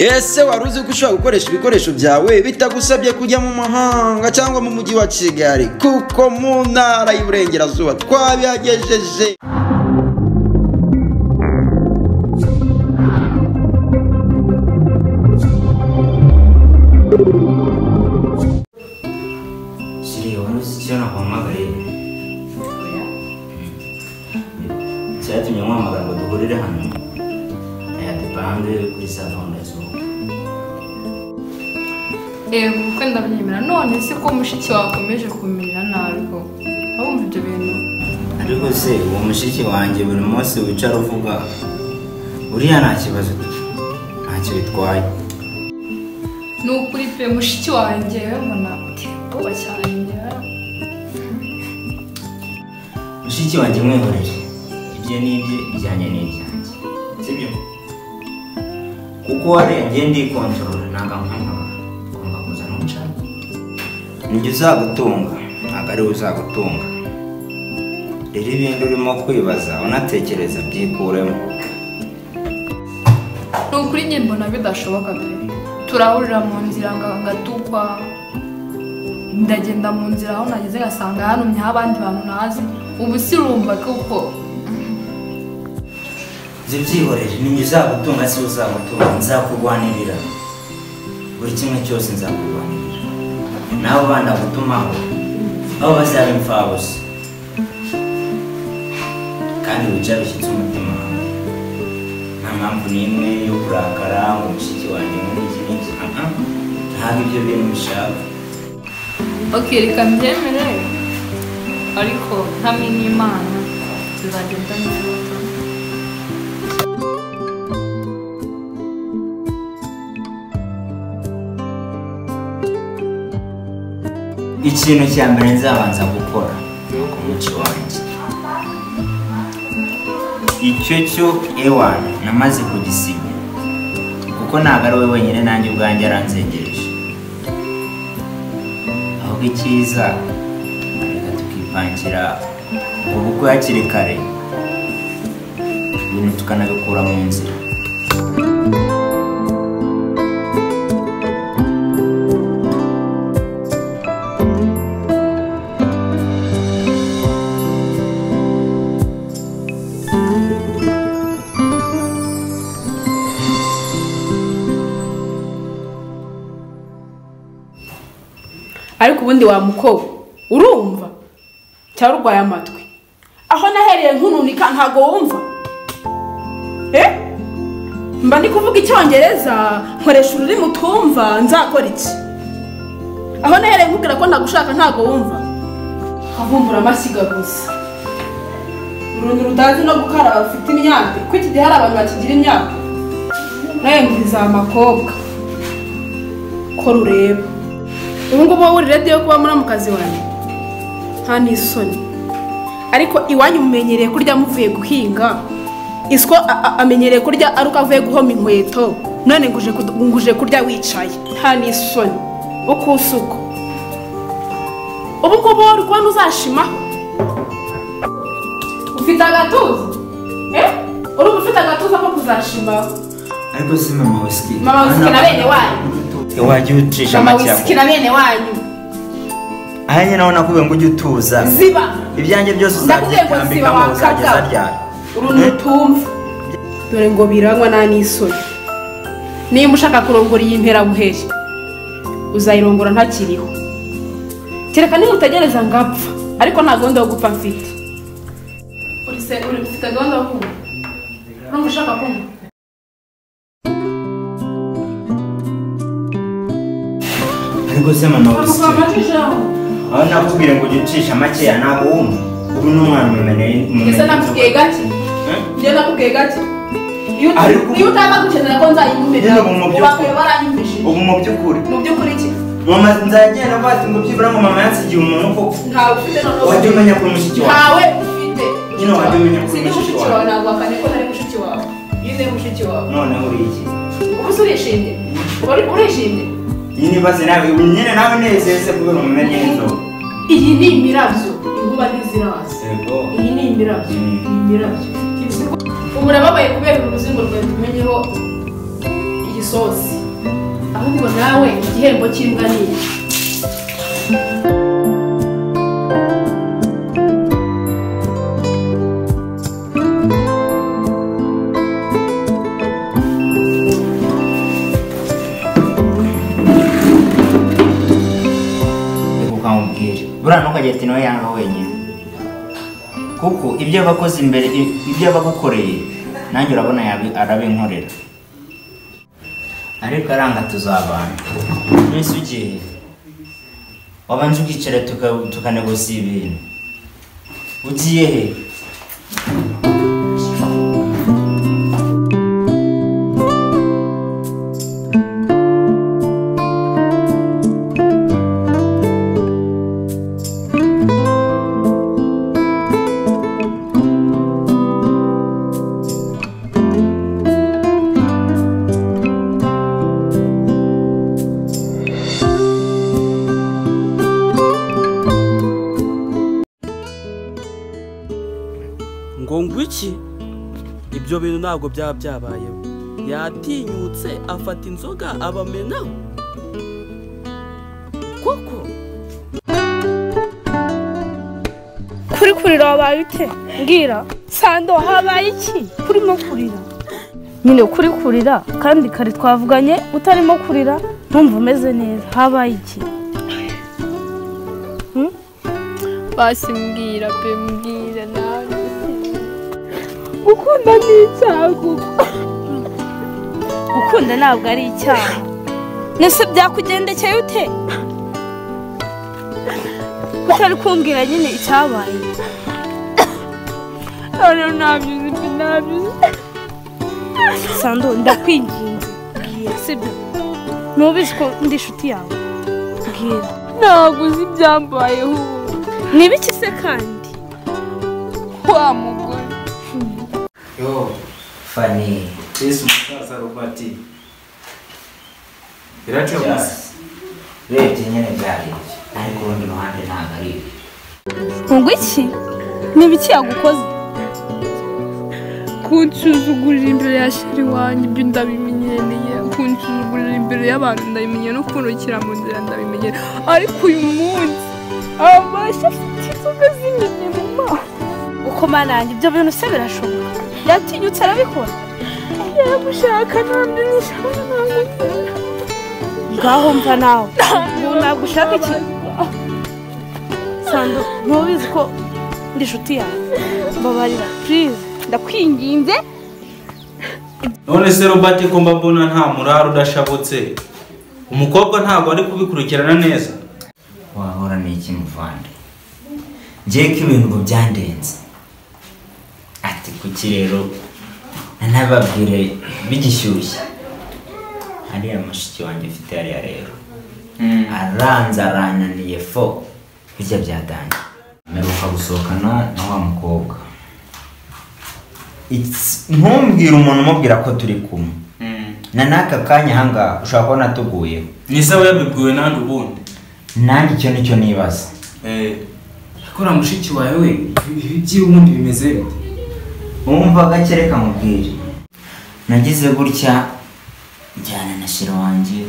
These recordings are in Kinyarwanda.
Ese wari uzi ko ushobora gukoresha ibikoresho byawe bitagusabye kujya mu mahanga cyangwa mu mujyi wa Kigali, kuko mu ntara y'Iburengerazuba twabihagejeje. Shiri, wari uzi icyo naguhamagariye? Cyatumye nkuhamagara ngo duhurire hano aya dupange kuri savon ndazuba. Yego, ubukwe ndabyemera. None se ko mushiki wawe akomeje kumerera nabi ko wumva ibyo bintu? Ariko se uwo mushiki wanjye buri munsi wicara uvuga uriya nta kibazo, ntacyo bitwaye. Ni ukuri pe, mushiki wanjye mbona ubwoba cyane. Mushiki wanjye mwihorere, ibye n'ibye bijyanye n'ibyanjye, sibyo? Kuko warengeje ndikontorora, ntabwo nkontorora. Ugomba kuzana umucanga. Nijye uzagutunga, ntabwo ari we uzagutunga. Rero ibindi urimo kwibaza unatekereza byikuremo. Ni ukuri njye mbona bidashoboka pe. Turahurira mu nzira ngatukwa, ndagenda mu nzira aho nageze ngasanga hanumyeho abandi bantu ntazi. Ubu si urumva kuko Zibyihorere, ninjye uzagutunga si uzagutunga, nzakurwanirira buri kimwe cyose, nzakurwanirira. Nabo banda gutumaho aho bazaba imfabusa, kandi wicare ushyitse umutima wawe. Nta mpamvu n'imwe yo kurakara ngo mushiki wanjye muri iki n'iki, ntabwo ibyo bintu bishaka. Ok, reka mbyemere, ariko ntamwe n'Imana tuzagenda neza. Ikintu cya mbere nzabanza gukora ni ukumuca iwanjye. Icyo cyo ewana namaze kugisinya, kuko ntabwo ari we wenyine, nanjye ubwanjye aranzengereje. Ahubwo icyiza reka tukipangira ubukwe hakiri kare, ibintu tukanabikura mu nzira. Ariko ubundi wa mukobwa urumva cyangwa urwaye amatwi? Aho nahereye nkununika ntago wumva? Mba ndi kuvuga Icyongereza nkoresha ururimi utumva, nzakora iki? Aho nahereye nkubwira ko ntagushaka ntago wumva? Kavumbura amashyiga gusa, uruntu rutazi no gukaraba rufite imyambi. Ko iki gihe hari abantu bakigira imyambi? Nawe mbwiza amakobwa ko rureba. Ubu ngubu wowe uri ready yo kuba muramukazi wanjye? Nta n'isoni. Ariko iwanyu mumenyereye kurya muvuye guhinga, iswo amenyereye kurya ari uko avuye guhoma inkweto, none nguje kurya wicaye. Nta n'isoni, uko usuko. Ubu ngubu wowe uri kubona uzashimaho? Ufite agatuza? Urumva ufite agatuza ko kuzashimaho? Ariko si mama whisky. Mama whisky na bene wanyu. Wajya ucisha Mama make whisky na bene wanyu. Aha nyine naho nakubwiye ngo ujye utuza. Ziba. Ibyanjye byose uzabyitambikamo uzageza ryari? Uruntu utumva. Dore ngo biranywa nta n'isoni. Nimba ushaka kurongora iyi mperabuheri, uzayirongora ntakiriho. Kereka nimutegereza ngapfa, ariko nta gahunda yo gupfa mfite. Uri ufite gahunda yo kunywa? Urumva ushaka kunywa? Ariko se mama whisky, aho nakubwira ngo ujye ucisha makeya ntabwo wumva. Ubu ni umwana umumeneye. Ese nakubwiye gake? Njye nakubwiye gake? Iyo utaza gukenera ko nzayimumerera, ubu baranyumvishije. Ubu mu by'ukuri. Mu by'ukuri iki? Mama nzagenda mvati ngo byibura ngo mama yansigiye umuntu koko. Ntawe ufite noneho. Wajya umenya ko mushiki wawe. Ntawe ufite. Nyine wajya umenya ko mushiki wawe. Ntabwo wakane ko nari mushiki wawe. Iyo ni mushiki wawe. Noneho uri iki? Ubu se urishimye? Urishimye? Nyine ibaze nawe, nyine nawe nezeze kubera umumenye inzoga. Iyi ni imirabyo, inkuba ntiziraza. Iyi ni imirabyo, imirabyo. Ubu urababaye kubera uruzingo rwawe tumenyeho iyi isosi. Ahubwo nawe igihembo cy'imbwa ni iki? Buriya ntukajya ati nawe yanga wenyine kuko ibyo abakoze imbere ibyo abagukoreye nanjye urabona arabinkorera ariko aranga tuzabana mbese ugiye wabanje ukicara tukanegosi ibintu ugiye he? Ngwiki ibyo bintu ntabwo byaba byabayeho. Yatinyutse afata inzoga abamenaho koko. Kuri kurira wabaye ute? Mbwira Sando, habaye iki? Kurimo kurira nyine, kuri kurira kandi kare twavuganye utarimo kurira, ntumva umeze neza. Habaye iki? Basi mbwira pe, mbwira nawe. Gukunda ni icyaha. Gukunda ntabwo ari icyaha. Nese byakugendekeye ute? Utari kumbwira nyine icyabaye. None nabyo nabyo. Sando, ndakwinginze mbwira, sibyo? Nubizi ko ndi inshuti yawe, mbwira. Ntabwo uzi ibyambayeho. Ni ibiki se kandi? Wa mugore. Yo, Fanny. Yesu musaza Robert. Biraca gusa. Urebye nyine byari ibyo, ariko urundi ruhande ntabwo ari ibyo. Ngo iki? Ni ibiki yagukoze? Kunsuzugurira imbere ya sheri wanjye ibyo ndabimenyereye, kunsuzugurira imbere y'abantu ndabimenyereye, no kuntukira mu nzira ndabimenyereye, ariko uyu munsi amashyi afite inzoga z'iminye mu maso. Uko manange ibyo bintu se birashoboka? Yatinyutse arabikora. Yagushaka ntabyo nishaka ntabwo. Ngaho mva nawe. Ntabwo ushaka iki? Sando, ntubizi ko ndi inshuti yawe. Mbabarira, please, ndakwinginze. None se Robert ko mbabona nta muraro udashabutse. Umukobwa ntabwo ari kubikurikirana neza. Wahora n'iki muvande? Ngiye ko ibintu ngo byandenze. Ati kuki rero ntababwire bigishyushye. Hariya mushiki wanjye ufite hariya rero aranze arananiye fo bijya byadanje. Mperuka gusohokana na wa mukobwa. Ntumbwire umuntu umubwira ko turi kumwe na n'aka kanya ahangaha ushobora kubona tuguyeho. Ni sawa yabibwiwe nandi ubundi? Nanjye icyo nicyo nibaza. Akora mushiki wawe we ibi by'ubundi bimeze bite? Wumva gake reka mubwire. Nagize gutya njyana na shira wanjye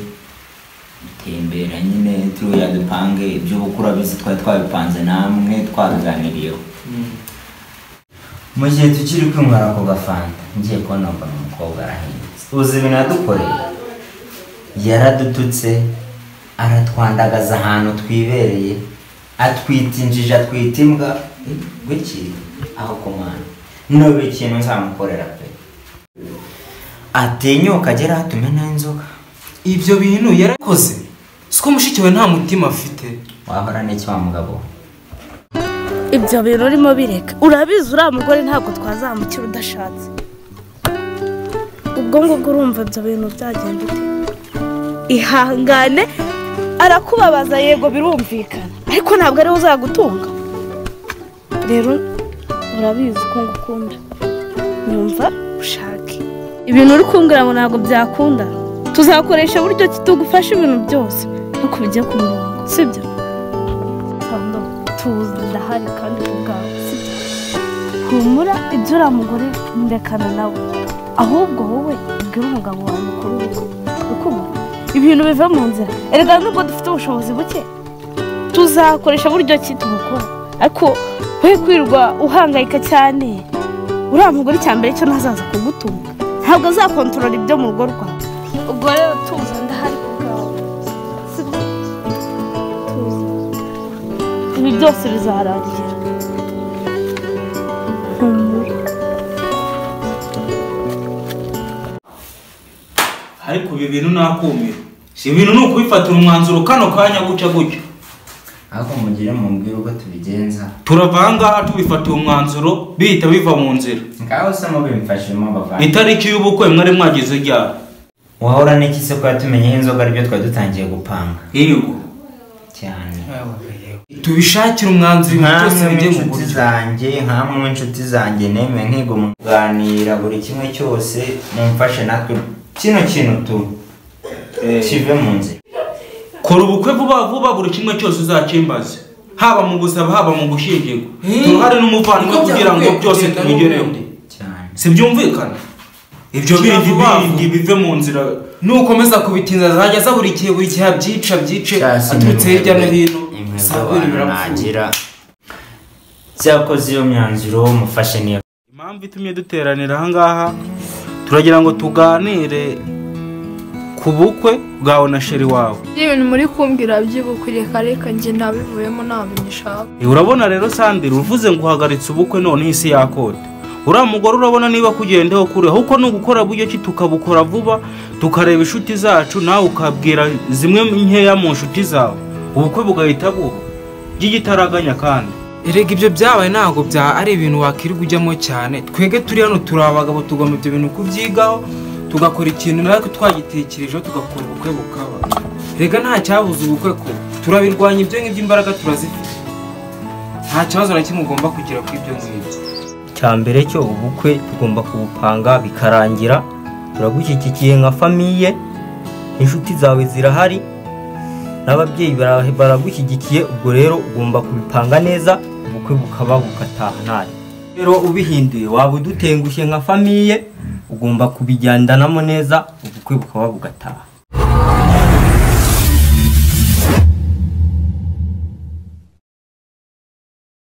dutembera nyine turiya dupange iby'ubukura bizi twari twabipanze namwe twabiganiriyeho. Mu gihe tukiri kwinywera ako gafanta ngiye kubona mbona umukobwa arahindutse. Uzi ibintu yadukoreye? Yaradututse, aratwandagaza ahantu twibereye, atwita injiji, atwita imbwa, gwiki aho komana. Nobe ikintu nzamukorera pe. Atinyuka agera atumena inzoga. Ibyo bintu yarakoze. Siko mushiki we nta mutima afite. Wahora n'iki wa mugabo? Ibyo bintu urimo bireka. Urabizi uriya mugore ntabwo twazamukira udashatse. Ubwo ngubwo urumva ibyo bintu byagenda ute? Ihangane, arakubabaza yego birumvikana, ariko ntabwo ariwe uzagutunga. Rero urabizi ko ngukunda, nyumva ushake. Ibintu uri kumbwira ngo ntabwo byakunda, tuzakoresha buryo kitugufasha ibintu byose ariko bijye ku murongo, sibyo? Tuza ndahari kandi ku bwawe, sibyo? Humura ibyo uriya mugore ndekana nawe, ahubwo wowe ubwire umugabo wawe mukuru w'urugo. Ibintu biva mu nzira. Erega nubwo dufite ubushobozi buke tuzakoresha buryo ki tubukora. Ariko we kwirwa uhangayika cyane. Uriya mugore cyambere cyo ntazaza kugutunga. Ntabwo azakontorora ibyo mu rugo rwawe. Ubwo rero tuza ndahari kubwawe. Sibyo? Tuza. Ibi byose bizarangira. Ariko ibi bintu nakumira. Si ibintu ni ukubifatira umwanzuro kano kanya guca gutya. Ariko mugire mumbwire uko tubigenza. Turava ngaha tubifatiye umwanzuro bihita biva mu nzira. Ngaho se mubimfashemo bavanye. Itariki y'ubukwe mwari mwagize ryari? Wahora n'iki se ko yatumenyeho inzoga aribyo twari dutangiye gupanga? Yego. Cyane. Tubishakira umwanzuro ibintu byose bijye mu buryo zanjye nkamwe mu inshuti zanjye nemeye nkigo muganira buri kimwe cyose mumfashe natwe kino kintu tu kive mu nzira. Kora ubukwe vuba vuba buri kimwe cyose uzakimbaze. Haba mu gusaba haba mu gushyingirwa. Turuhare n'umuvandimwe kugira ngo byose tubigereho. Cyane. Si byumvikana? Ibyo bindi bive mu nzira. Nukomeza kubitinza zajya za buri gihe abyica byice aturutse hirya no hino. Nagira cyakoze iyo myanzuro mufashe niyo. Impamvu itumye duteranira aha ngaha turagira ngo tuganire ku bukwe bwawe na sheri wawe. Ibintu muri kumbwira by'ubukwe reka reka nje nabivuyemo ntabwo. Urabona rero Sandra uvuze ngo uhagaritse ubukwe none isi yakota. Uriya mugore urabona niba kugendeho kure ahubwo ni ugukora buryo ki tukabukora vuba tukareba inshuti zacu nawe ukabwira zimwe nkeya mu nshuti zawe ubukwe bugahita buba by'igitaraganya. Kandi erega ibyo byabaye ntabwo bya ari ibintu wakirirwa ujyamo cyane. Twege turi hano turi abagabo tugomba ibyo bintu kubyigaho tugakora ikintu natwe twagitekerejeho tugakora ubukwe bukaba. Rega nta cyabuza ubukwe ko turabirwanya ibyo ngibyo imbaraga turazifite. Nta kibazo na kimwe ugomba kugira ku ibyo ngibyo. Cyambere cyo ubukwe tugomba kubupanga bikarangira. Turagushyigikiye nka famiye, inshuti zawe zirahari n'ababyeyi baragushyigikiye, ubwo rero ugomba kubipanga neza ubukwe bukaba bugataha ntari. Rero ubihinduye waba udutengushye nka famiye, ugomba kubigendanamo neza ubukwe bukaba bugataha.